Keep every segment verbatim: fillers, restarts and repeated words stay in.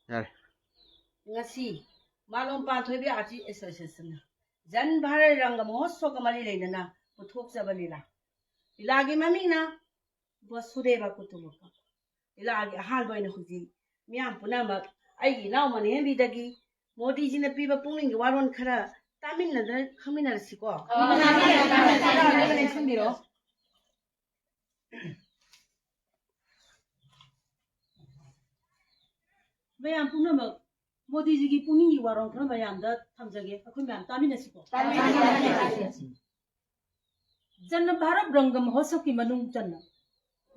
ꯌꯥꯔꯦ꯫ ꯉꯁꯤ ꯃꯥꯂꯣꯝ ꯄꯥꯟꯊꯣꯏꯕꯤ ꯑꯥꯔꯇꯤꯁ ꯑꯦꯁꯣꯁꯤꯌꯦꯁꯟꯅ ꯖꯟ ꯚꯥꯔꯠ ꯔꯪꯒ ꯃꯍꯣꯠꯁꯣꯒ ꯃꯔꯤ ꯂꯩꯅꯅ ꯄꯨꯊꯣꯛꯆꯕ ꯂꯤꯂꯥ, ꯂꯤꯂꯥꯒꯤ ꯃꯃꯤꯡꯅ ꯕꯁꯨꯗꯦꯕ ꯀꯨꯇꯨꯝꯕꯀꯝ꯫ ꯂꯤꯂꯥꯒꯤ ꯑꯍꯥꯟꯕ ꯑꯣꯏꯅ ꯍꯧꯖꯤꯛ ꯃꯤꯌꯥꯝ ꯄꯨꯝꯅꯃꯛ ꯑꯩꯒꯤ ꯏꯅꯥꯎ ꯃꯅꯤꯍꯦꯝꯕꯤꯗꯒꯤ ꯃꯣꯗꯤꯖꯤꯅ ꯄꯤꯕ ꯄꯨꯛꯅꯤꯡꯒꯤ ꯋꯥꯔꯣꯜ ꯈꯔ ꯇꯥꯃꯤꯟꯅꯗ-, ꯈꯪꯃꯤꯟꯅꯔꯁꯤꯀꯣ꯫ ꯂꯦꯡꯁꯤꯟꯕꯤꯔꯣ꯫ ꯃꯌꯥꯝ ꯄꯨꯝꯅꯃꯛ ꯃꯣꯗꯤꯖꯤꯒꯤ ꯄꯨꯛꯅꯤꯡꯒꯤ ꯋꯥꯔꯣꯜ ꯈꯔ ꯃꯌꯥꯝꯗ ꯊꯝꯖꯒꯦ꯫ ꯑꯩꯈꯣꯏ ꯃꯌꯥꯝ ꯇꯥꯃꯤꯟꯅꯁꯤꯀꯣ꯫ ꯇꯥꯃꯤꯟꯅꯁꯤ, ꯇꯥꯃꯤꯟꯅꯁꯤ꯫ ꯖꯟ ꯚꯥꯔꯠ ꯔꯪꯒ ꯃꯍꯣꯠꯁꯕꯀꯤ ꯃꯅꯨꯡ ꯆꯟꯅ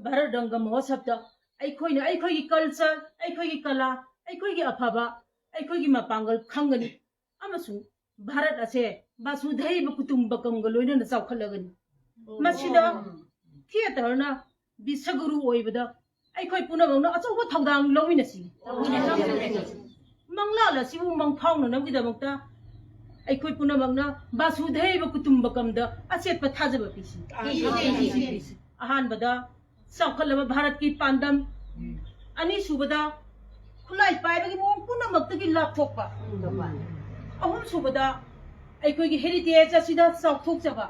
ꯚꯥꯔꯠ ꯔꯪꯒ ꯃꯍꯣꯠꯁꯕꯇ ꯑꯩꯈꯣꯏꯅ ꯑꯩꯈꯣꯏꯒꯤ ꯀꯜꯆꯔ, ꯑꯩꯈꯣꯏꯒꯤ ꯀꯂꯥ, ꯑꯩꯈꯣꯏꯒꯤ ꯑꯐꯕ, ꯑꯩꯈꯣꯏꯒꯤ ꯃꯄꯥꯡꯒꯜ ꯈꯪꯒꯅꯤ꯫ ꯑꯃꯁꯨꯡ ꯚꯥꯔꯠ ꯑꯁꯦ ꯕꯥꯁꯨꯙꯩꯕ ꯀꯨꯇꯨꯝꯕꯀꯝꯒ ꯂꯣꯏꯅꯅ ꯆꯥꯎꯈꯠꯂꯒꯅꯤ꯫ ꯃꯁꯤꯗ ꯊꯤꯌꯦꯇꯔꯅ ꯕꯤꯁꯒꯨꯔꯨ ꯑꯣꯏꯕꯗ ꯑꯩꯈꯣꯏ ꯄꯨꯝꯅꯃꯛꯅ ꯑꯆꯧꯕ ꯊꯧꯗꯥꯡ ꯂꯧꯃꯤꯟꯅꯁꯤ꯫ ꯃꯪꯂꯥꯟ ꯑꯁꯤꯕꯨ ꯃꯪꯐꯥꯎꯅꯅꯕꯒꯤꯗꯃꯛꯇ ꯑꯩꯈꯣꯏ ꯄꯨꯝꯅꯃꯛꯅ ꯕꯥꯁꯨꯙꯩꯕ ꯀꯨꯇꯨꯝꯕꯀꯝꯗ ꯑꯆꯦꯠꯄ ꯊꯥꯖꯕ ꯄꯤꯁꯤ꯫ ꯑꯍꯥꯟꯕꯗ, ꯆꯥꯎꯈꯠꯂꯕ ꯚꯥꯔꯠꯀꯤ ꯄꯥꯟꯗꯝ꯫ ꯑꯅꯤꯁꯨꯕꯗ, ꯈꯨꯠꯂꯥꯏ ꯄꯥꯏꯕꯒꯤ ꯃꯑꯣꯡ ꯄꯨꯝꯅꯃꯛꯇꯒꯤ ꯂꯥꯞꯊꯣꯛꯄ꯫ ꯑꯍꯨꯝꯁꯨꯕꯗ, ꯑꯩꯈꯣꯏꯒꯤ ꯍꯦꯔꯤꯇꯦꯖ ꯑꯁꯤꯗ ꯆꯥꯎꯊꯣꯛꯆꯕ꯫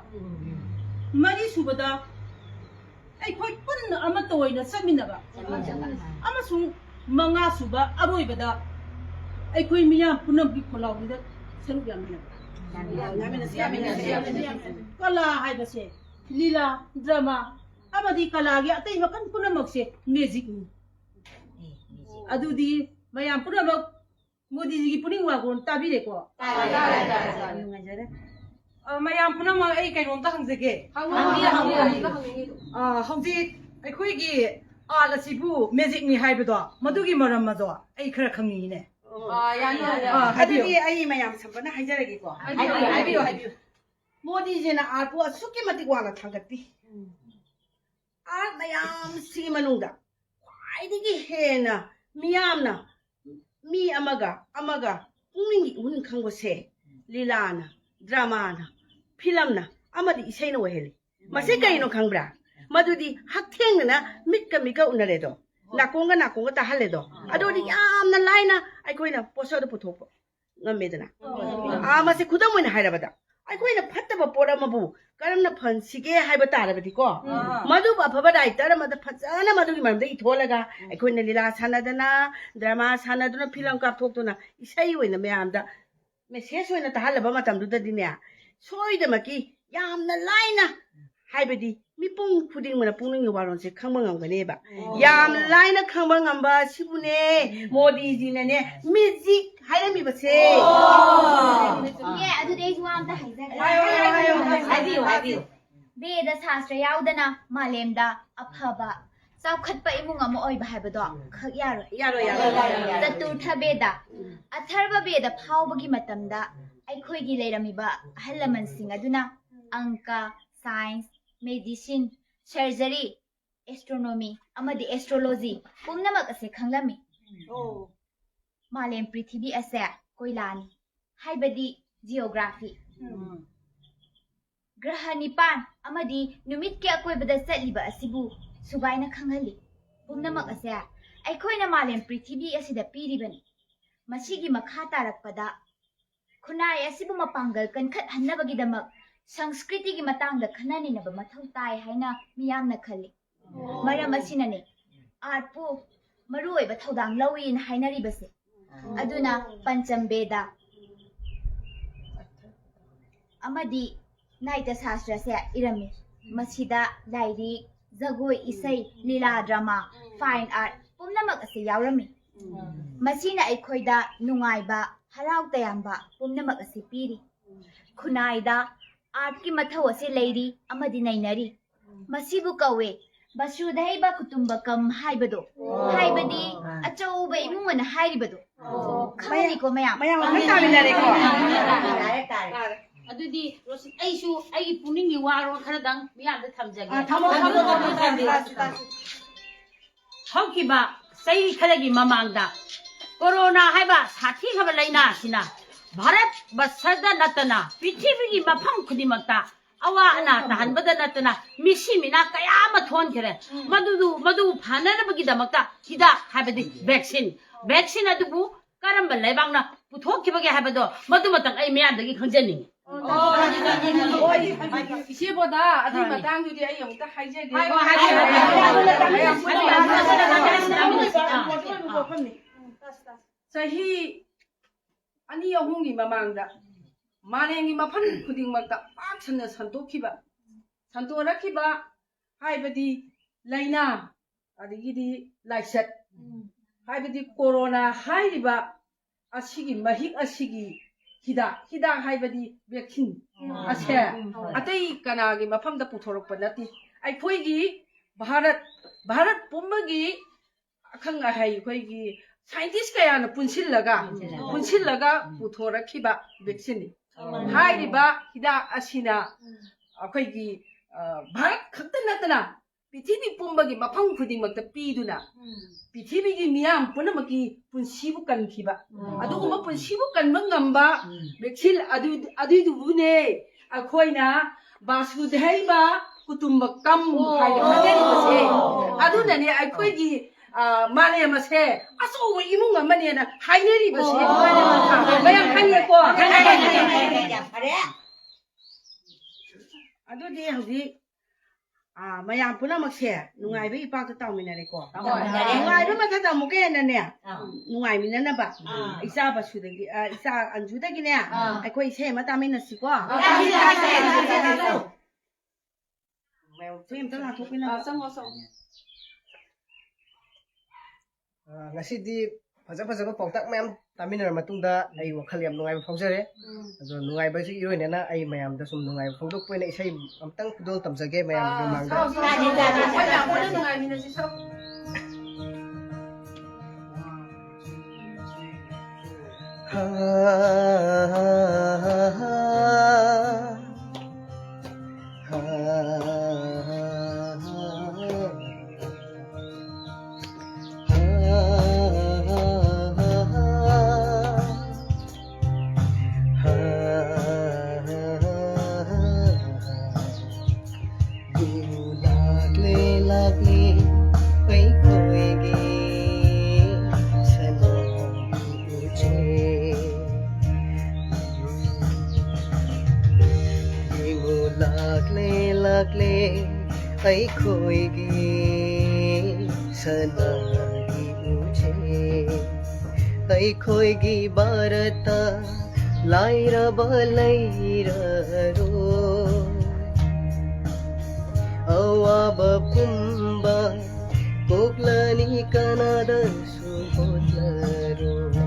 ꯃꯔꯤꯁꯨꯕꯗ, ꯑꯩꯈꯣꯏ ꯄꯨꯟꯅ ꯑꯃꯠꯇ ꯑꯣꯏꯅ ꯆꯠꯃꯤꯟꯅꯕ꯫ ꯑꯃꯁꯨꯡ ꯃꯉꯥꯁꯨꯕ, ꯑꯔꯣꯏꯕꯗ, ꯑꯩꯈꯣꯏ ꯃꯤꯌꯥꯝ ꯄꯨꯝꯅꯃꯛꯀꯤ ꯈꯣꯜꯂꯥꯎꯕꯤꯗ ꯁꯔꯨꯛ ꯌꯥꯃꯤꯟꯅꯕ꯫ ꯀꯂꯥ ꯍꯥꯏꯕꯁꯦ ꯂꯤꯂꯥ, ꯗ꯭ꯔꯃꯥ ꯑꯃꯗꯤ ꯀꯂꯥꯒꯤ ꯑꯇꯩ ꯃꯈꯜ ꯄꯨꯝꯅꯃꯛꯁꯦ ꯃꯦꯖꯤꯛꯅꯤ꯫ ꯑꯗꯨꯗꯤ ꯃꯌꯥꯝ ꯄꯨꯝꯅꯃꯛ ꯃꯣꯗꯤꯖꯤꯒꯤ ꯄꯨꯛꯅꯤꯡ ꯋꯥꯔꯣꯜ ꯇꯥꯕꯤꯔꯦꯀꯣ? ꯇꯥꯔꯦ, ꯇꯥꯔꯦ, ꯇꯥꯔꯦ, ꯇꯥꯔꯦ꯫ ꯌꯥꯝ ꯅꯨꯡꯉꯥꯏꯖꯔꯦ꯫ ꯑ, ꯃꯌꯥꯝ ꯄꯨꯝꯅꯃꯛ, ꯑꯩ ꯀꯩꯅꯣꯝꯇ ꯍꯪꯖꯒꯦ꯫ ꯍꯪꯕꯤꯌꯨ, ꯍꯪꯕꯤꯌꯨ, ꯍꯪꯕꯤꯌꯨ, ꯍꯪꯕꯤꯌꯨ꯫ ꯑ, ꯍꯧꯖꯤꯛ ꯑꯩꯈꯣꯏꯒꯤ ꯑꯥꯔꯠ ꯑꯁꯤꯕꯨ ꯃꯦꯖꯤꯛꯅꯤ ꯍꯥꯏꯕꯗꯣ, ꯃꯗꯨꯒꯤ ꯃꯔꯝ ꯑꯗꯣ ꯑꯩ ꯈꯔ ꯈꯪꯅꯤꯡꯉꯤꯅꯦ꯫ ꯑ, ꯌꯥꯅꯤ, ꯌꯥꯅꯤ, ꯌꯥꯅꯤ꯫ ꯑ, ꯍꯥꯏꯕꯤꯌꯨ꯫ ꯑꯗꯨꯗꯤ ꯑꯩ ꯃꯌꯥꯝ ꯁꯝꯄꯠꯅ ꯍꯥꯏꯖꯔꯒꯦꯀꯣ꯫ ꯍꯥꯏꯕꯤꯌꯨ, ꯍꯥꯏꯕꯤꯌꯨ, ꯍꯥꯏꯕꯤꯌꯨ꯫ ꯃꯣꯗꯤꯖꯤꯅ ꯑꯥꯔꯠꯄꯨ ꯑꯁꯨꯛꯀꯤ ꯃꯇꯤꯛ ꯋꯥꯡꯅ ꯊꯥꯡꯒꯠꯄꯤ꯫ ꯑꯥꯔꯠ ꯃꯌꯥꯝꯁꯤꯒꯤ ꯃꯅꯨꯡꯗ ꯈ꯭ꯋꯥꯏꯗꯒꯤ ꯍꯦꯟꯅ ꯃꯤꯌꯥꯝꯅ, ꯃꯤ ꯑꯃꯒ ꯑꯃꯒ ꯄꯨꯛꯅꯤꯡꯒꯤ ꯏꯍꯨꯟ ꯈꯪꯕꯁꯦ ꯂꯤꯂꯥꯅ, ꯗ꯭ꯔꯃꯥꯅ, ꯐꯤꯂꯝꯅ ꯑꯃꯗꯤ ꯏꯁꯩꯅ ꯑꯣꯏꯍꯜꯂꯤ꯫ ꯃꯁꯤ ꯀꯩꯅꯣ ꯈꯪꯕ꯭ꯔꯥ? ꯃꯗꯨꯗꯤ ꯍꯛꯊꯦꯡꯅꯅ ꯃꯤꯠꯀ ꯃꯤꯠꯀ ꯎꯅꯔꯦꯗꯣ꯫ ꯅꯥꯀꯣꯡꯒ ꯅꯥꯀꯣꯡꯒ ꯇꯥꯍꯜꯂꯦꯗꯣ꯫ ꯑꯗꯨ ꯑꯣꯏꯔꯗꯤ ꯌꯥꯝꯅ ꯂꯥꯏꯅ ꯑꯩꯈꯣꯏꯅ ꯄꯣꯠꯁꯛ ꯑꯗꯨ ꯄꯨꯊꯣꯛꯄ ꯉꯝꯃꯦꯗꯅ꯫ ꯑꯥ, ꯃꯁꯤ ꯈꯨꯗꯝ ꯑꯣꯏꯅ ꯍꯥꯏꯔꯕꯗ, ꯑꯩꯈꯣꯏꯅ ꯐꯠꯇꯕ ꯄꯣꯠ ꯑꯃꯕꯨ ꯀꯔꯝꯅ ꯐꯍꯟꯁꯤꯒꯦ ꯍꯥꯏꯕ ꯇꯥꯔꯕꯗꯤꯀꯣ, ꯃꯗꯨꯕꯨ ꯑꯐꯕ ꯔꯥꯏꯇꯔ ꯑꯃꯗ ꯐꯖꯅ ꯃꯗꯨꯒꯤ ꯃꯔꯝꯗ ꯏꯊꯣꯛꯍꯜꯂꯒ, ꯑꯩꯈꯣꯏꯅ ꯂꯤꯂꯥ ꯁꯥꯟꯅꯗꯅ, ꯗ꯭ꯔꯃꯥ ꯁꯥꯟꯅꯗꯨꯅ, ꯐꯤꯂꯝ ꯀꯥꯞꯊꯣꯛꯇꯨꯅ, ꯏꯁꯩ ꯑꯣꯏꯅ ꯃꯌꯥꯝꯗ ꯃꯦꯁꯦꯖ ꯑꯣꯏꯅ ꯇꯥꯍꯜꯂꯕ ꯃꯇꯝꯗꯨꯗꯗꯤꯅꯦ, ꯁꯣꯏꯗꯃꯛꯀꯤ ꯌꯥꯝꯅ ꯂꯥꯏꯅ, ꯍꯥꯏꯕꯗꯤ ꯃꯤꯄꯨꯝ ꯈꯨꯗꯤꯡꯃꯛꯅ ꯄꯨꯛꯅꯤꯡꯒꯤ ꯋꯥꯔꯣꯜꯁꯦ ꯈꯪꯕ ꯉꯝꯒꯅꯦꯕ꯫ ꯌꯥꯝ ꯂꯥꯏꯅ ꯈꯪꯕ ꯉꯝꯕ ꯁꯤꯕꯨꯅꯦ ꯃꯣꯗꯤꯖꯤꯅꯅꯦ ꯃꯦꯖꯤꯛ ꯍꯥꯏꯔꯝꯃꯤꯕꯁꯦ꯫ ꯑꯦ, ꯑꯗꯨꯗꯤ ꯑꯩꯁꯨ ꯋꯥ ꯑꯝꯇ ꯍꯥꯏꯖꯒꯦ꯫ ꯍꯥꯏꯌꯣ, ꯍꯥꯏꯌꯣ, ꯍꯥꯏꯌꯣ, ꯍꯥꯏꯌꯣ꯫ ꯍꯥꯏꯕꯤꯌꯨ, ꯍꯥꯏꯕꯤꯌꯨ꯫ ꯕꯦꯗ ꯁꯥꯁꯇ꯭ꯔ ꯌꯥꯎꯗꯅ ꯃꯥꯂꯦꯝꯗ ꯑꯐꯕ, ꯆꯥꯎꯈꯠꯄ ꯏꯃꯨꯡ ꯑꯃ ꯑꯣꯏꯕ ꯍꯥꯏꯕꯗꯣ ꯈꯛ ꯌꯥꯔꯣꯏ꯫ ꯌꯥꯔꯣꯏ, ꯌꯥꯔꯣꯏ, ꯌꯥꯔꯣꯏ, ꯌꯥꯔꯣꯏ꯫ ꯆꯇꯨꯔꯊ ꯕꯦꯗ, ꯑꯊꯔꯕ ꯕꯦꯗ ꯐꯥꯎꯕꯒꯤ ꯃꯇꯝꯗ ꯑꯩꯈꯣꯏꯒꯤ ꯂꯩꯔꯝꯃꯤꯕ ꯑꯍꯜ ꯂꯃꯟꯁꯤꯡ ꯑꯗꯨꯅ ꯑꯪꯀ, ꯁꯥꯏꯟꯁ, ꯃꯦꯗꯤꯁꯤꯟ, ꯁꯔꯖꯔꯤ, ꯑꯦꯁꯇ꯭ꯔꯣꯅꯣꯃꯤ ꯑꯃꯗꯤ ꯑꯦꯁꯇ꯭ꯔꯣꯂꯣꯖꯤ ꯄꯨꯝꯅꯃꯛ ꯑꯁꯦ ꯈꯪꯂꯝꯃꯤ꯫ ꯃꯥꯂꯦꯝ ꯄ꯭ꯔꯤꯊꯤꯕꯤ ꯑꯁꯦ ꯀꯣꯏꯂꯥꯅꯤ, ꯍꯥꯏꯕꯗꯤ ꯖꯤꯑꯣꯒ꯭ꯔꯥꯐꯤ꯫ ꯒ꯭ꯔꯍ ꯅꯤꯄꯥꯟ ꯑꯃꯗꯤ ꯅꯨꯃꯤꯠꯀꯤ ꯑꯀꯣꯏꯕꯗ ꯆꯠꯂꯤꯕ ꯑꯁꯤꯕꯨ ꯁꯨꯒꯥꯏꯅ ꯈꯪꯍꯜꯂꯤ꯫ ꯄꯨꯝꯅꯃꯛ ꯑꯁꯦ ꯑꯩꯈꯣꯏꯅ ꯃꯥꯂꯦꯝ ꯄ꯭ꯔꯤꯊꯤꯕꯤ ꯑꯁꯤꯗ ꯄꯤꯔꯤꯕꯅꯤ꯫ ꯃꯁꯤꯒꯤ ꯃꯈꯥ ꯇꯥꯔꯛꯄꯗ ꯈꯨꯟꯅꯥꯏ ꯑꯁꯤꯕꯨ ꯃꯄꯥꯡꯒꯜ ꯀꯟꯈꯠꯍꯟꯅꯕꯒꯤꯗꯃꯛ ꯁꯪꯁꯀ꯭ꯔꯤꯇꯤꯒꯤ ꯃꯇꯥꯡꯗ ꯈꯟꯅ ꯅꯩꯅꯕ ꯃꯊꯧ ꯇꯥꯏ ꯍꯥꯏꯅ ꯃꯤꯌꯥꯝꯅ ꯈꯜꯂꯤ꯫ ꯃꯔꯝ ꯑꯁꯤꯅꯅꯤ ꯑꯥꯔꯠꯄꯨ ꯃꯔꯨꯑꯣꯏꯕ ꯊꯧꯗꯥꯡ ꯂꯧꯏꯅ ꯍꯥꯏꯅꯔꯤꯕꯁꯦ꯫ ꯑꯗꯨꯅ ꯄꯟꯆꯝ ꯕꯦꯗ ꯑꯃꯗꯤ ꯅꯥꯏꯇ ꯁꯥꯁꯇ꯭ꯔꯁꯦ ꯏꯔꯝꯃꯤ꯫ ꯃꯁꯤꯗ ꯂꯥꯏꯔꯤꯛ, ꯖꯒꯣꯏ, ꯏꯁꯩ, ꯂꯤꯂꯥ, ꯗ꯭ꯔꯃꯥ, ꯐꯥꯏꯟ ꯑꯥꯔꯠ ꯄꯨꯝꯅꯃꯛ ꯑꯁꯤ ꯌꯥꯎꯔꯝꯃꯤ꯫ ꯃꯁꯤꯅ ꯑꯩꯈꯣꯏꯗ ꯅꯨꯡꯉꯥꯏꯕ, ꯍꯔꯥꯎ ꯇꯌꯥꯝꯕ ꯄꯨꯝꯅꯃꯛ ꯑꯁꯤ ꯄꯤꯔꯤ꯫ ꯈꯨꯟꯅꯥꯏꯗ ꯑꯥꯔꯠꯀꯤ ꯃꯊꯧ ꯑꯁꯤ ꯂꯩꯔꯤ ꯑꯃꯗꯤ ꯅꯩꯅꯔꯤ꯫ ꯃꯁꯤꯕꯨ ꯀꯧꯋꯦ ꯕꯁꯨꯙꯩꯕ ꯀꯨꯇꯨꯝꯕꯀꯝ ꯍꯥꯏꯕꯗꯣ, ꯍꯥꯏꯕꯗꯤ ꯑꯆꯧꯕ ꯏꯃꯨꯡ ꯑꯅ ꯍꯥꯏꯔꯤꯕꯗꯣ꯫ ꯈꯪꯉꯅꯤꯀꯣ ꯃꯌꯥꯝ? ꯃꯌꯥꯝ ꯋꯥꯈꯜ ꯇꯥꯃꯤꯟꯅꯔꯦꯀꯣ꯫ ꯑꯗꯨꯗꯤ ꯔꯣꯁꯟ, ꯑꯩꯁꯨ ꯑꯩꯒꯤ ꯄꯨꯛꯅꯤꯡꯒꯤ ꯋꯥꯔꯣꯜ ꯈꯔꯗꯪ ꯃꯤꯌꯥꯝꯗ ꯊꯝꯖꯒꯦ꯫ ꯑꯥ, ꯊꯝꯃꯣ, ꯊꯝꯃꯣ, ꯊꯝꯃꯣ, ꯊꯝꯃꯣ, ꯇꯥꯁꯤ, ꯇꯥꯁꯤ꯫ ꯍꯧꯈꯤꯕ ꯆꯍꯤ ꯈꯔꯒꯤ ꯃꯃꯥꯡꯗ ꯀꯣꯔꯣꯅꯥ ꯍꯥꯏꯕ ꯁꯥꯊꯤꯈ꯭ꯔꯕ ꯂꯥꯏꯅꯥ ꯑꯁꯤꯅ ꯚꯥꯔꯠ ꯕꯔꯁꯗ ꯅꯠꯇꯅ ꯄ꯭ꯔꯤꯊꯤꯕꯤꯒꯤ ꯃꯐꯝ ꯈꯨꯗꯤꯡꯃꯛꯇ ꯑꯋꯥ ꯑꯅꯥ ꯇꯥꯍꯟꯕꯗ ꯅꯠꯇꯅ ꯃꯤꯁꯤ ꯃꯤꯅꯥ ꯀꯌꯥ ꯑꯃ ꯊꯣꯛꯍꯟꯈ꯭ꯔꯦ꯫ ꯃꯗꯨꯗꯨ, ꯃꯗꯨ ꯐꯅꯅꯕꯒꯤꯗꯃꯛꯇ ꯍꯤꯗꯥꯛ ꯍꯥꯏꯕꯗꯤ vaccine, vaccine ꯑꯗꯨꯕꯨ ꯀꯔꯝꯕ ꯂꯩꯕꯥꯛꯅ ꯄꯨꯊꯣꯛꯈꯤꯕꯒꯦ ꯍꯥꯏꯕꯗꯣ ꯃꯗꯨꯃꯇꯪ ꯑꯩ ꯃꯤꯌꯥꯝꯗꯒꯤ ꯈꯪꯖꯅꯤꯡꯉꯤ꯫ ꯏꯆꯦ ꯕꯣꯗꯥ, ꯑꯗꯨꯒꯤ ꯃꯇꯥꯡꯗꯨꯗꯤ ꯑꯩ ꯑꯃꯨꯛꯇ ꯍꯥꯏꯖꯒꯦ꯫ ꯆꯍꯤ ꯑꯅꯤ ꯑꯍꯨꯝꯒꯤ ꯃꯃꯥꯡꯗ ꯃꯥꯂꯦꯝꯒꯤ ꯃꯐꯝ ꯈꯨꯗꯤꯡꯃꯛꯇ ꯄꯥꯛ ꯁꯟꯅ ꯁꯟꯗꯣꯛꯈꯤꯕ, ꯁꯟꯗꯣꯔꯛꯈꯤꯕ ꯍꯥꯏꯕꯗꯤ ꯂꯥꯏꯅꯥ, ꯑꯗꯒꯤꯗꯤ ꯂꯥꯏꯆꯠ, ꯍꯥꯏꯕꯗꯤ ꯀꯣꯔꯣꯅꯥ ꯍꯥꯏꯔꯤꯕ ꯑꯁꯤꯒꯤ ꯃꯍꯤꯛ ꯑꯁꯤꯒꯤ ꯍꯤꯗꯥꯛ, ꯍꯤꯗꯥꯛ ꯍꯥꯏꯕꯗꯤ vaccine ꯑꯁꯦ ꯑꯇꯩ ꯀꯅꯥꯒꯤ ꯃꯐꯝꯗ ꯄꯨꯊꯣꯔꯛꯄ ꯅꯠꯇꯦ꯫ ꯑꯩꯈꯣꯏꯒꯤ ꯚꯥꯔꯠ, ꯚꯥꯔꯠ ꯄꯨꯝꯕꯒꯤ ꯑꯈꯪ ꯑꯍꯩ ꯑꯩꯈꯣꯏꯒꯤ scientist ꯀꯌꯥꯅ ꯄꯨꯟꯁꯤꯜꯂꯒ, ꯄꯨꯟꯁꯤꯜꯂꯒ ꯄꯨꯊꯣꯔꯛꯈꯤꯕ vaccineꯅꯤ꯫ ꯍꯥꯏꯔꯤꯕ ꯍꯤꯗꯥꯛ ꯑꯁꯤꯅ ꯑꯩꯈꯣꯏꯒꯤ, ꯑ, ꯚꯥꯔꯠ ꯈꯛꯇ ꯅꯠꯇꯅ ꯄ꯭ꯔꯤꯊꯤꯕꯤ ꯄꯨꯝꯕꯒꯤ ꯃꯐꯝ ꯈꯨꯗꯤꯡꯃꯛꯇ ꯄꯤꯗꯨꯅ ꯄ꯭ꯔꯤꯊꯤꯕꯤꯒꯤ ꯃꯤꯌꯥꯝ ꯄꯨꯝꯅꯃꯛꯀꯤ ꯄꯨꯟꯁꯤꯕꯨ ꯀꯟꯈꯤꯕ, ꯑꯗꯨꯒꯨꯝꯕ ꯄꯨꯟꯁꯤꯕꯨ ꯀꯟꯕ ꯉꯝꯕ vaccine ꯑꯗꯨ, ꯑꯗꯨꯏꯗꯨꯕꯨꯅꯦ ꯑꯩꯈꯣꯏꯅ ꯕꯥꯁꯨꯗꯩꯕ ꯀꯨꯇꯨꯝꯕꯀꯝ ꯍꯥꯏꯅ ꯈꯪꯅꯔꯤꯕꯁꯦ꯫ ꯑꯗꯨꯅꯅꯦ ꯑꯩꯈꯣꯏꯒꯤ, ꯑ, ꯃꯥꯂꯦꯝ ꯑꯁꯦ ꯑꯆꯧꯕ ꯏꯃꯨꯡ ꯑꯃꯅꯦꯅ ꯍꯥꯏꯅꯔꯤꯕꯁꯦ꯫ ꯃꯌꯥꯝ ꯈꯪꯉꯦꯀꯣ? ꯑꯗꯨꯗꯤ ꯍꯧꯖꯤꯛ, ꯑ, ꯃꯌꯥꯝ ꯄꯨꯝꯅꯃꯛꯁꯦ ꯅꯨꯡꯉꯥꯏꯕ ꯏꯄꯥꯛꯇ ꯇꯥꯎꯃꯤꯟꯅꯔꯦꯀꯣ? ꯇꯥꯎꯃꯤꯟꯅꯔꯦ꯫ ꯅꯨꯡꯉꯥꯏꯕ ꯃꯊꯛꯇ ꯑꯃꯨꯛꯀ ꯍꯦꯟꯅꯅꯦ, ꯑꯥ꯫ ꯅꯨꯡꯉꯥꯏꯃꯤꯟꯅꯅꯕ ꯑꯥ꯫ ꯏꯆꯥ ꯕꯁꯨꯗꯒꯤ, ꯑ, ꯏꯆꯥ ꯑꯟꯖꯨꯗꯒꯤꯅꯦ, ꯑꯥ꯫ ꯑꯩꯈꯣꯏ ꯏꯁꯩ ꯑꯃ ꯇꯥꯃꯤꯟꯅꯁꯤꯀꯣ? ꯇꯥꯃꯤꯟꯅꯁꯤ, ꯇꯥꯃꯤꯟꯅꯁꯤ꯫ ꯃꯌꯥꯝ ꯏꯁꯩ ꯑꯝꯇ ꯉꯥꯡꯊꯣꯛꯄꯤꯅꯕ꯫ ꯑꯥ, ꯆꯪꯉꯣ, ꯆꯪꯉꯣ꯫ ꯑ, ꯉꯁꯤꯗꯤ ꯐꯖ ꯐꯖꯕ ꯄꯥꯎꯇꯥꯛ ꯃꯌꯥꯝ ꯇꯥꯃꯤꯟꯅꯔ ꯃꯇꯨꯡꯗ ꯑꯩ ꯋꯥꯈꯜ ꯌꯥꯝ ꯅꯨꯡꯉꯥꯏꯕ ꯐꯥꯎꯖꯔꯦ꯫ ꯎꯝ꯫ ꯑꯗꯣ ꯅꯨꯡꯉꯥꯏꯕꯁꯤ ꯏꯔꯣꯏꯅꯅ ꯑꯩ ꯃꯌꯥꯝꯗ ꯁꯨꯝ ꯅꯨꯡꯉꯥꯏꯕ ꯐꯣꯡꯗꯣꯛꯄ ꯑꯣꯏꯅ ꯏꯁꯩ ꯑꯝꯇꯪ ꯈꯨꯗꯣꯜ ꯇꯝꯖꯒꯦ ꯃꯌꯥꯝꯒꯤ ꯑꯥ, ꯃꯃꯥꯡꯗ꯫ ꯁꯥꯎ, ꯁꯥꯎ, ꯁꯥꯎ, ꯁꯥꯎ, ꯑꯩꯈꯣꯏ ꯃꯌꯥꯝ ꯄꯨꯟꯅ ꯅꯨꯡꯉꯥꯏꯃꯤꯟꯅꯁꯤ, ꯁꯥꯎ꯫ ꯑꯩꯈꯣꯏꯒꯤ ꯁꯅꯥꯒꯤ ꯎꯆꯦꯛ, ꯑꯩꯈꯣꯏꯒꯤ ꯚꯥꯔꯠꯇ ꯂꯥꯏꯔꯕ ꯂꯩꯔꯔꯣꯏ꯫ ꯑꯋꯥꯕ ꯄꯨꯝꯕ ꯀꯣꯛꯂꯅꯤ, ꯀꯅꯥꯗꯁꯨ ꯍꯣꯠꯅꯔꯣꯏ꯫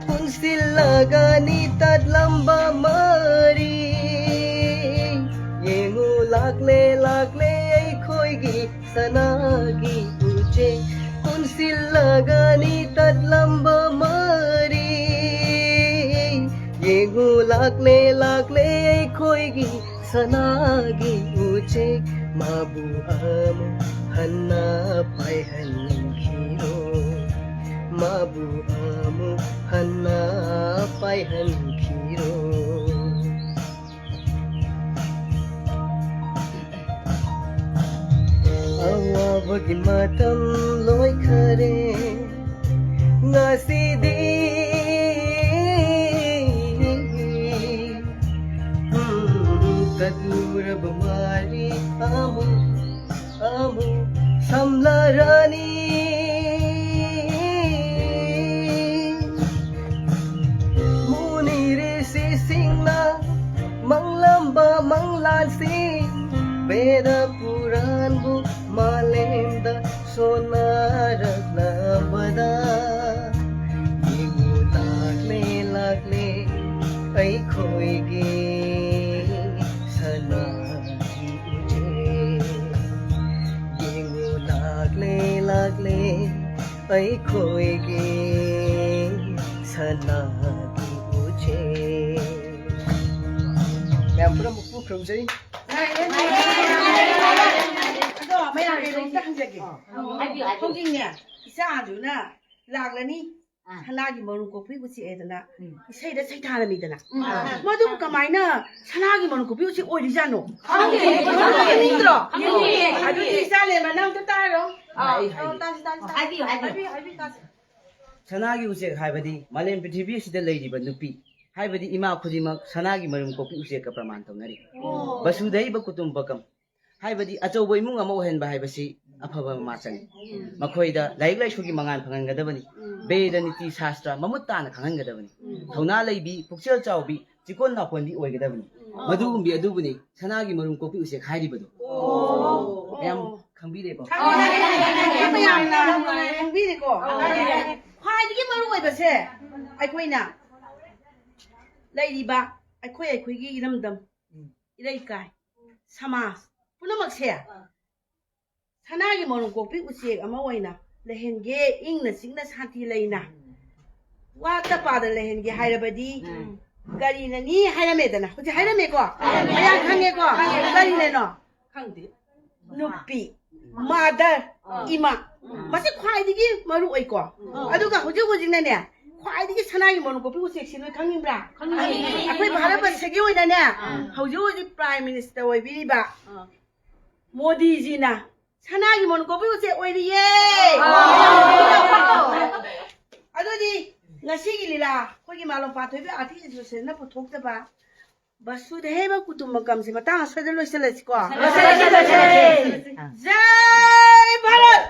ꯄꯨꯟꯁꯤꯜꯂꯒꯅꯤ ꯇꯠꯂꯝꯕ ꯃꯔꯤ꯫ ꯌꯦꯡꯉꯨ, ꯂꯥꯛꯂꯦ, ꯂꯥꯛꯂꯦ ꯑꯩꯈꯣꯏꯒꯤ ꯁꯅꯥꯒꯤ ꯎꯆꯦꯛ꯫ ꯄꯨꯟꯁꯤꯜꯂꯒꯅꯤ ꯇꯠꯂꯝꯕ ꯃꯔꯤ꯫ ꯌꯦꯡꯉꯨ, ꯂꯥꯛꯂꯦ, ꯂꯥꯛꯂꯦ ꯑꯩꯈꯣꯏꯒꯤ ꯁꯅꯥꯒꯤ ꯎꯆꯦꯛ꯫ ꯃꯥꯕꯨ ꯑꯃꯨꯛ ꯍꯟꯅ ꯄꯥꯏꯍꯟꯈꯤꯔꯣ꯫ ꯃꯥꯕꯨ ꯑꯃꯨꯛ ꯍꯟꯅ ꯄꯥꯏꯍꯟꯈꯤꯔꯣ꯫ ꯑꯋꯥꯕꯒꯤ ꯃꯇꯝ ꯂꯣꯏꯈꯔꯦ ꯉꯁꯤꯗꯤ꯫ ꯎꯝ, ꯇꯠꯂꯨꯔꯕ ꯃꯔꯤ ꯑꯃꯨꯛ ꯑꯃꯨꯛ ꯁꯝꯂꯔꯅꯤ꯫ ꯃꯨꯅꯤ ꯔꯤꯁꯤꯁꯤꯡꯅ ꯃꯪꯂꯝꯕ ꯃꯪꯂꯥꯟꯁꯤꯡ, ꯕꯦꯗ ꯄꯨꯔꯥꯟꯕꯨ ꯃꯥꯂꯦꯝꯗ ꯁꯣꯟꯅꯔꯛꯂꯕꯗ, ꯌꯦꯡꯉꯨ, ꯂꯥꯛꯂꯦ, ꯂꯥꯛꯂꯦ ꯑꯩꯈꯣꯏꯒꯤ ꯁꯅꯥꯒꯤ ꯎꯆꯦꯛ꯫ ꯌꯦꯡꯉꯨ, ꯂꯥꯛꯂꯦ, ꯂꯥꯛꯂꯦ ꯑꯩꯈꯣꯏꯒꯤ ꯁꯅꯥꯒꯤ ꯎꯆꯦꯛ꯫ ꯃꯌꯥꯝ ꯄꯨꯝꯅꯃꯛꯄꯨ ꯈꯨꯔꯨꯝꯖꯔꯤ꯫ ꯑꯗꯣ ꯃꯌꯥꯝ ꯀꯩꯅꯣꯝꯇ ꯍꯪꯖꯒꯦ꯫ ꯍꯥꯏꯕꯤꯌꯨ, ꯍꯥꯏꯕꯤꯌꯨ꯫ ꯍꯧꯖꯤꯛꯅꯦ, ꯏꯆꯥ ꯑꯟꯖꯨꯅ ꯂꯥꯛꯂꯅꯤ, ꯑꯥ꯫ ꯁꯅꯥꯒꯤ ꯃꯔꯨꯝ ꯀꯣꯛꯄꯤ ꯎꯆꯦꯛ ꯍꯥꯏꯗꯅ ꯎꯝ꯫ ꯏꯁꯩꯗ ꯁꯩꯊꯥꯔꯝꯃꯤꯗꯅ꯫ ꯎꯝ꯫ ꯃꯗꯨꯕꯨ ꯀꯃꯥꯏꯅ ꯁꯅꯥꯒꯤ ꯃꯔꯨꯝ ꯀꯣꯛꯄꯤ ꯎꯆꯦꯛ ꯑꯣꯏꯔꯤꯖꯥꯠꯅꯣ? ꯈꯪꯗꯦ꯫ ꯈꯪꯅꯤꯡꯗ꯭ꯔꯣ? ꯈꯪꯅꯤꯡꯉꯦ꯫ ꯑꯗꯨꯗꯤ ꯏꯆꯥ ꯂꯦꯝꯕ, ꯅꯪ ꯑꯝꯇ ꯇꯥꯔꯣ꯫ ꯑꯥ꯫ ꯑꯩ ꯍꯥꯏꯒꯦ꯫ ꯑꯣ, ꯇꯥꯁꯤ, ꯇꯥꯁꯤ, ꯇꯥꯁꯤ꯫ ꯍꯥꯏꯕꯤꯌꯨ, ꯍꯥꯏꯕꯤꯌꯨ꯫ ꯍꯥꯏꯕꯤꯌꯨ, ꯍꯥꯏꯕꯤꯌꯨ, ꯇꯥꯁꯤ꯫ ꯁꯅꯥꯒꯤ ꯎꯆꯦꯛ ꯍꯥꯏꯕꯗꯤ ꯃꯥꯂꯦꯝ ꯄ꯭ꯔꯤꯊꯤꯕꯤ ꯑꯁꯤꯗ ꯂꯩꯔꯤꯕ ꯅꯨꯄꯤ, ꯍꯥꯏꯕꯗꯤ ꯏꯃꯥ ꯈꯨꯗꯤꯡꯃꯛ ꯁꯅꯥꯒꯤ ꯃꯔꯨꯝ ꯀꯣꯛꯄꯤ ꯎꯆꯦꯛꯀ ꯄ꯭ꯔꯃꯥꯟ ꯇꯧꯅꯔꯤ꯫ ꯑꯣ꯫ ꯕꯁꯨꯙꯩꯕ ꯀꯨꯇꯨꯝꯕꯀꯝ꯫ ꯍꯥꯏꯕꯗꯤ ꯑꯆꯧꯕ ꯏꯃꯨꯡ ꯑꯃ ꯑꯣꯏꯍꯟꯕ ꯍꯥꯏꯕꯁꯤ ꯑꯐꯕ ꯃꯃꯥ ꯆꯪꯏ꯫ ꯃꯈꯣꯏꯗ ꯂꯥꯏꯔꯤꯛ ꯂꯥꯏꯁꯨꯒꯤ ꯃꯉꯥꯜ ꯐꯪꯍꯟꯒꯗꯕꯅꯤ꯫ ꯕꯦꯗ, ꯅꯤꯇꯤ ꯁꯥꯁꯇ꯭ꯔ ꯃꯃꯨꯠ ꯇꯥꯅ ꯈꯪꯍꯟꯒꯗꯕꯅꯤ꯫ ꯊꯧꯅꯥ ꯂꯩꯕꯤ, ꯄꯨꯛꯆꯦꯜ ꯆꯥꯎꯕꯤ, ꯆꯤꯀꯣꯟ ꯅꯥꯀꯣꯟꯕꯤ ꯑꯣꯏꯒꯗꯕꯅꯤ꯫ ꯃꯗꯨꯒꯨꯝꯕꯤ ꯑꯗꯨꯕꯨꯅꯤ ꯁꯅꯥꯒꯤ ꯃꯔꯨꯝ ꯀꯣꯛꯄꯤ ꯎꯆꯦꯛ ꯍꯥꯏꯔꯤꯕꯗꯨ꯫ ꯃꯌꯥꯝ ꯈꯪꯕꯤꯔꯦꯀꯣ? ꯌꯥꯝꯅ ꯈꯪꯕꯤꯔꯦꯀꯣ? ꯈ꯭ꯋꯥꯏꯗꯒꯤ ꯃꯔꯨ ꯑꯣꯏꯕꯁꯦ ꯑꯩꯈꯣꯏꯅ ꯂꯩꯔꯤꯕ ꯑꯩꯈꯣꯏ ꯑꯩꯈꯣꯏꯒꯤ ꯏꯔꯝꯗꯝ, ꯏꯔꯩꯀꯥꯏ, ꯁꯃꯥꯖ ꯄꯨꯝꯅꯃꯛꯁꯦ ꯁꯅꯥꯒꯤ ꯃꯔꯨꯝ ꯀꯣꯛꯄꯤ ꯎꯆꯦꯛ ꯑꯃ ꯑꯣꯏꯅ ꯂꯩꯍꯟꯒꯦ, ꯏꯪꯅ ꯆꯤꯛꯅ ꯁꯥꯟꯇꯤ ꯂꯩꯅ ꯋꯥꯠꯇ ꯄꯥꯗ ꯂꯩꯍꯟꯒꯦ ꯍꯥꯏꯔꯕꯗꯤ ꯀꯔꯤꯅꯅꯤ ꯍꯥꯏꯔꯝꯃꯦꯗꯅ, ꯍꯧꯖꯤꯛ ꯍꯥꯏꯔꯝꯃꯦꯀꯣ? ꯃꯌꯥꯝ ꯈꯪꯉꯦꯀꯣ? ꯀꯔꯤꯅꯅꯣ? ꯈꯪꯗꯦ꯫ ꯅꯨꯄꯤ, ꯃꯥꯗꯔ, ꯏꯃꯥ, ꯃꯁꯤ ꯈ꯭ꯋꯥꯏꯗꯒꯤ ꯃꯔꯨ ꯑꯣꯏꯀꯣ꯫ ꯑꯗꯨꯒ ꯍꯧꯖꯤꯛ ꯍꯧꯖꯤꯛꯅꯅꯦ ꯈ꯭ꯋꯥꯏꯗꯒꯤ ꯁꯅꯥꯒꯤ ꯃꯔꯨꯝ ꯀꯣꯛꯄꯤ ꯎꯆꯦꯛꯁꯤ ꯅꯣꯏ ꯈꯪꯅꯤꯡꯕ꯭ꯔꯥ? ꯈꯪꯅꯤꯡꯉꯤ꯫ ꯑꯩꯈꯣꯏ ꯚꯥꯔꯠ ꯕꯔꯁꯒꯤ ꯑꯣꯏꯅꯅꯦ ꯍꯧꯖꯤꯛ ꯍꯧꯖꯤꯛ ꯄ꯭ꯔꯥꯏꯝ ꯃꯤꯅꯤꯁꯇꯔ ꯑꯣꯏꯕꯤꯔꯤꯕ ꯃꯣꯗꯤꯖꯤꯅ ꯁꯅꯥꯒꯤ ꯃꯔꯨꯝ ꯀꯣꯛꯄꯤ ꯎꯆꯦꯛ ꯑꯣꯏꯔꯤꯌꯦ꯫ ꯑꯗꯨꯗꯤ ꯉꯁꯤꯒꯤ ꯂꯤꯂꯥ ꯑꯩꯈꯣꯏꯒꯤ ꯃꯥꯂꯣꯝ ꯄꯥꯟꯊꯣꯏꯕꯤ ꯑꯥꯔꯇꯤ ꯑꯦꯁꯣꯁꯤꯌꯦꯁꯟꯅ ꯄꯨꯊꯣꯛꯆꯕ ꯕꯁꯨꯙꯦꯕ ꯀꯨꯇꯨꯝꯕꯀꯝꯁꯤ ꯃꯇꯥꯡ ꯑꯁꯤꯗ ꯂꯣꯏꯁꯤꯜꯂꯁꯤꯀꯣ꯫ ꯖꯥꯏ ꯚꯥꯔꯠ!